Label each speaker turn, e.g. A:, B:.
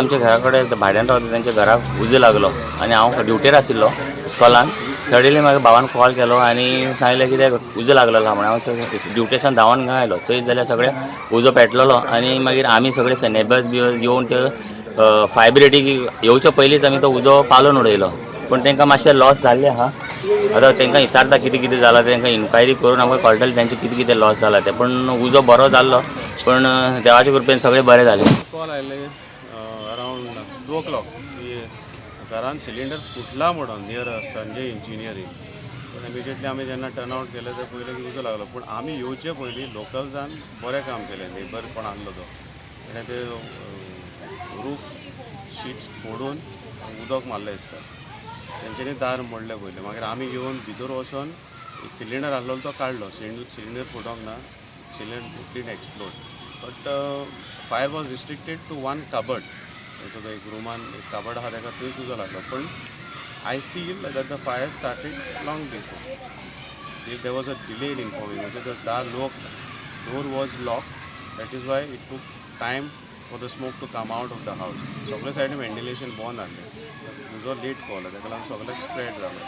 A: आमच्या घरा कडेन भाड्यान रावता तेंच्या घराक उजो लागलो आनी हांव ड्युटेर आशिल्लो इस्कॉलान. सडनली म्हाका भावान कॉल केलो आनी सांगलें कितें उजो लागलेलो आहा म्हणून. हांव ड्युटेसान धांवन हांगा आयलो, चोयत जाल्यार सगळें उजो पेटलेलो. आनी मागीर आमी सगळे नेबर्स बिबर्स येवन ते फायर ब्रिगेडीक येवच्या पयलींच आमी तो उजो पालोवन उडयलो. पूण तांकां मातशें लॉस जाल्लें आहा. आतां तांकां विचारता कितें कितें जालां, तांकां इन्क्वायरी करून आमकां कळटलें तेंचें कितें कितें लॉस जाला तें. पूण उजो बरो जाल्लो, पूण देवाच्या कृपेन सगळें बरें जालें.
B: कॉल आयले अरावंड 2 ओ क्लॉक की घरान सिलिंडर फुटला म्हणून नियर संजय इंजिनियरींग. पूण इमिजिएटली आमी जेन्ना टर्न आवट केलें ते पयलें की उजो लागलो. पूण आमी येवचे पयलीं लोकल्सान बरें काम केलें. नेबर कोण आहलो तो तेणें ते रूफ शिट्स फोडून उदक मारलें दिसता. तेंच्यांनी दार मोडलें पयलें. मागीर आमी येवन भितर वचोन एक सिलिंडर आहलो तो काडलो. सिलिंडर फुटोंक ना, cylinder didn't explode, but fire was restricted to one cupboard. तेचो तो एक रुमान एक कबर्ड आहा, ताका थंयच उजो लागलो. पण I feel that the fire started long before. There was a delay in informing, म्हणजे the दार lock, door was lock, that is why it took time for the smoke to come out of the house. सगळे सायडीन ventilation बंद आहलें, उजो late कळ्ळो, ताका लागून सगळें स्प्रेड जालें.